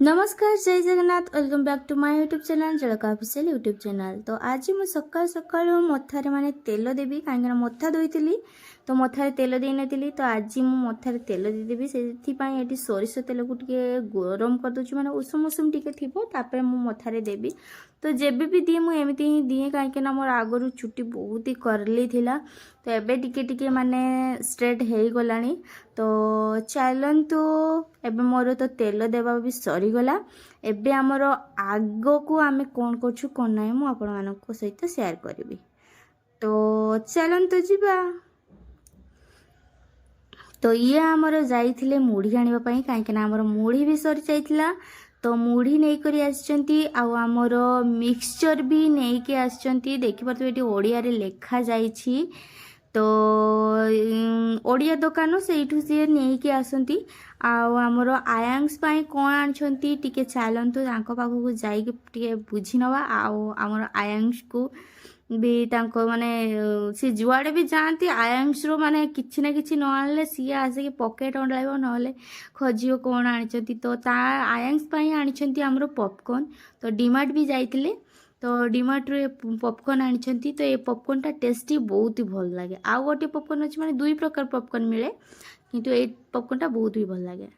ନମସ୍କାର, ଜୟ Jagannath. Welcome back to my YouTube channel, Jalaka Official YouTube channel। ତ ଆଜି ମୁଁ ସକାଳୁ ସକାଳୁ ମଥାରେ ମାନେ ତେଲ ଦେବି, କାହିଁକିନା ମଥା ଧୋଇଥିଲି ତ ମଥାରେ ତେଲ ଦେଇନଥିଲି। ତ ଆଜି ମୁଁ ମଥାରେ ତେଲ ଦେଇଦେବି। ସେଥିପାଇଁ ଏଠି ସୋରିଷ ତେଲକୁ ଟିକେ ଗରମ କରିଦେଉଛି, ମାନେ ଉଷୁମ ଉଷୁମ ଟିକେ ଥିବ, ତାପରେ ମୁଁ ମଥାରେ ଦେବି। ତ ଯେବେ ବି ଦିଏ, ମୁଁ ଏମିତି ହିଁ ଦିଏ, କାହିଁକିନା ମୋର ଆଗରୁ ଚୁଟି ବହୁତ ହି କର୍ଲି ଥିଲା। ତ ଏବେ ଟିକେ ଟିକେ ମାନେ ଷ୍ଟ୍ରେଟ୍ ହେଇଗଲାଣି। ତ ଚାଲନ୍ତୁ, ଏବେ ମୋର ତ ତେଲ ଦେବା ବି ସରିଗଲା। ଏବେ ଆମର ଆଗକୁ ଆମେ କ'ଣ କରୁଛୁ, କ'ଣ ନାହିଁ, ମୁଁ ଆପଣମାନଙ୍କ ସହିତ ସେୟାର କରିବି। ତ ଚାଲନ୍ତୁ ଯିବା। ତ ଇଏ ଆମର ଯାଇଥିଲେ ମୁଢ଼ି ଆଣିବା ପାଇଁ, କାହିଁକିନା ଆମର ମୁଢ଼ି ବି ସରିଯାଇଥିଲା। ତ ମୁଢ଼ି ନେଇକରି ଆସିଛନ୍ତି ଆଉ ଆମର ମିକ୍ସଚର୍ ବି ନେଇକି ଆସିଛନ୍ତି। ଦେଖିପାରୁଥିବେ, ଏଠି ଓଡ଼ିଆରେ ଲେଖାଯାଇଛି। ତ ଓଡ଼ିଆ ଦୋକାନ, ସେଇଠୁ ସିଏ ନେଇକି ଆସନ୍ତି। ଆଉ ଆମର ଆୟାଂଶ ପାଇଁ କ'ଣ ଆଣିଛନ୍ତି, ଟିକେ ଚାଲନ୍ତୁ ତାଙ୍କ ପାଖକୁ ଯାଇକି ଟିକେ ବୁଝି ନେବା। ଆଉ ଆମର ଆୟାଂଶକୁ ବି ତାଙ୍କ ମାନେ ସିଏ ଯୁଆଡ଼େ ବି ଯାଆନ୍ତି, ଆୟାଂଶରୁ ମାନେ କିଛି ନା କିଛି ନ ଆଣିଲେ ସିଏ ଆସିକି ପକେଟ୍ ଅଣ୍ଡାଳିବ, ନହେଲେ ଖୋଜିବ କ'ଣ ଆଣିଛନ୍ତି। ତ ତା ଆୟାଂଶ ପାଇଁ ଆଣିଛନ୍ତି ଆମର ପପକର୍ଣ୍ଣ। ତ ଡିମାର୍ଟ ବି ଯାଇଥିଲେ, ତ ଡିମାର୍ଟରୁ ଏ ପପକର୍ଣ୍ଣ ଆଣିଛନ୍ତି। ତ ଏ ପପକର୍ଣ୍ଣଟା ଟେଷ୍ଟି, ବହୁତ ହି ଭଲ ଲାଗେ। ଆଉ ଗୋଟିଏ ପପକର୍ଣ୍ଣ ଅଛି, ମାନେ ଦୁଇ ପ୍ରକାର ପପକର୍ଣ୍ଣ ମିଳେ, କିନ୍ତୁ ଏଇ ପପକର୍ଣ୍ଣଟା ବହୁତ ବି ଭଲ ଲାଗେ।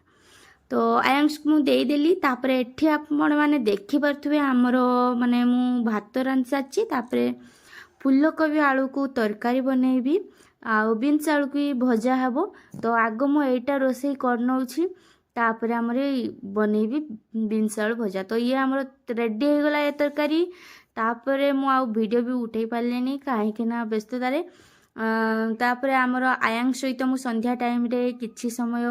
ତ ଆୟାଂଶକୁ ମୁଁ ଦେଇଦେଲି। ତାପରେ ଏଠି ଆପଣମାନେ ଦେଖିପାରୁଥିବେ, ଆମର ମାନେ ମୁଁ ଭାତ ରାନ୍ଧି ସାରିଛି। ତାପରେ ଫୁଲକୋବି ଆଳୁକୁ ତରକାରୀ ବନେଇବି ଆଉ ବିନ୍ସ ଆଳୁକୁ ବି ଭଜା ହେବ। ତ ଆଗ ମୁଁ ଏଇଟା ରୋଷେଇ କରିନେଉଛି, ତାପରେ ଆମର ଏଇ ବନେଇବି ବିନ୍ସ ଆଳୁ ଭଜା। ତ ଇଏ ଆମର ରେଡ଼ି ହେଇଗଲା ଏ ତରକାରୀ। ତାପରେ ମୁଁ ଆଉ ଭିଡ଼ିଓ ବି ଉଠେଇ ପାରିଲିନି, କାହିଁକି ନା ବ୍ୟସ୍ତତାରେ। ତାପରେ ଆମର ଆୟାଂଶ ସହିତ ମୁଁ ସନ୍ଧ୍ୟା ଟାଇମ୍ରେ କିଛି ସମୟ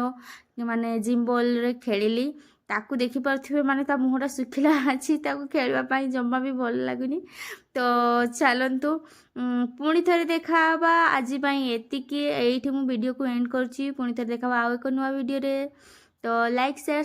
ମାନେ ଜିମ୍ ବଲ୍ରେ ଖେଳିଲି। ତାକୁ ଦେଖିପାରୁଥିବେ, ମାନେ ତା ମୁହଁଟା ଶୁଖିଲା ଅଛି, ତାକୁ ଖେଳିବା ପାଇଁ ଜମା ବି ଭଲ ଲାଗୁନି। ତ ଚାଲନ୍ତୁ, ପୁଣି ଥରେ ଦେଖା ହେବା। ଆଜି ପାଇଁ ଏତିକି, ଏଇଠି ମୁଁ ଭିଡ଼ିଓକୁ ଏଣ୍ଡ କରୁଛି। ପୁଣି ଥରେ ଦେଖା ହେବା ଆଉ ଏକ ନୂଆ ଭିଡ଼ିଓରେ। ତ ଲାଇକ୍, ସେୟାର।